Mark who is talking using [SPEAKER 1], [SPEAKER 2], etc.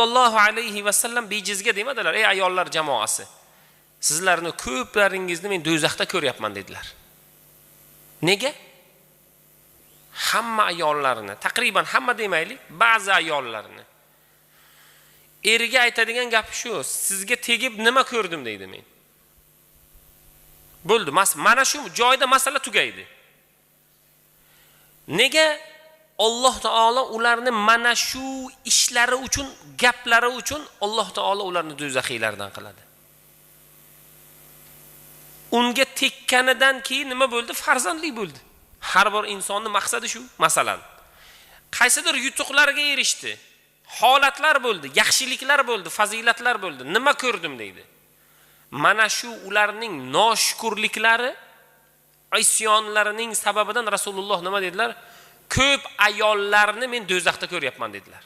[SPEAKER 1] sollallohu alayhi vasallam bejizga demadilar: "Ey ayollar jamoasi, sizlarni ko'plaringizni men do'zaxda ko'ryapman", dedilar. Nega? Hamma ayollarni, taqriban hamma demaylik, ba'zi ayollarni eriga aytadigan gapi shu: "Sizga tegib nima ko'rdim", deydi men. Bo'ldi, mana shu joyda masala tugaydi. Nega Alloh taolo ularni mana shu ishlari uchun, gaplari uchun Alloh taolo ularni do'zaxiylardan qiladi? Unga tekkanidan keyin nima bo'ldi? Farzandli bo'ldi. Har bir insonning maqsadi shu, masalan. Qaysidir yutuqlarga erishdi. Holatlar bo'ldi, yaxshiliklar bo'ldi, fazilatlar bo'ldi. Nima ko'rdim deydi. Mana shu ularning noshukurliklari, isyonlarining sababidan Rasululloh nima dedilar? Ko'p ayollarni men do'zaxda ko'ryapman dedilar.